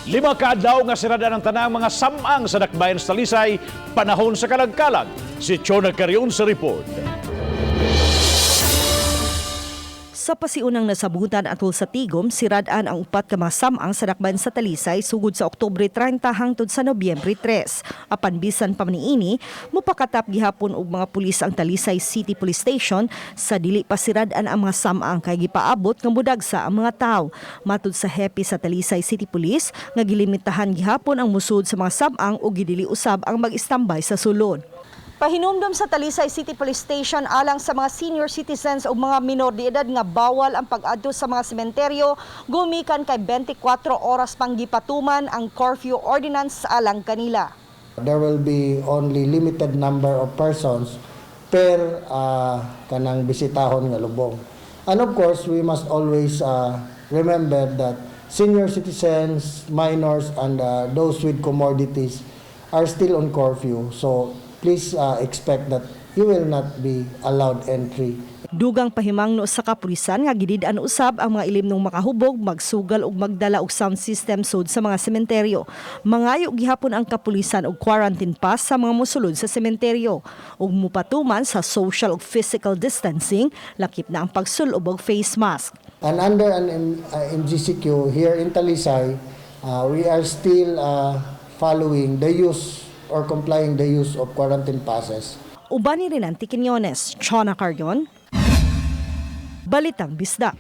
5 ka adlaw nga sirada ng tanang mga samang sa dakbayan sa Talisay panahon sa kalagkalag. Si Chona Carion sa report. Sa pasiunang nasabutan atol sa Tigom, siradaan ang upat ka mga samang sa dakban sa Talisay sugod sa Oktubre 30 hangtod sa Nobyembre 3. Apan bisan pa man niini, mupakatap gihapon og mga pulis ang Talisay City Police Station sa dili pa siradaan ang mga samang kay gipaabot nga mudagsa ang mga tawo. Matud sa hepe sa Talisay City Police nga gilimitahan gihapon ang musud sa mga samang ug gidili usab ang mag-istambay sa sulod. Pahinumdom sa Talisay City Police Station alang sa mga senior citizens o mga minor de edad nga bawal ang pag-adto sa mga sementeryo gumikan kay 24 oras pang gipatuman ang curfew ordinance alang kanila. There will be only limited number of persons per kanang bisitahon nga lubong. And of course, we must always remember that senior citizens, minors, and those with comorbidities are still on curfew. So please expect that you will not be allowed entry. Dugang pahimangno sa kapulisan nga gidid-an usab ang mga ilimnong makahubog, magsugal ug magdala og sound system sud sa mga sementeryo. Mangayo gihapon ang kapulisan og quarantine pass sa mga mosulod sa sementeryo ug mupatuman sa social ug physical distancing, lakip na ang pagsulob og face mask. And under an MGCQ here in Talisay, we are still following the use or complying the use of quarantine passes. Uban ni Renante Quiñones, Chona Cardion, Balitang Bisdak.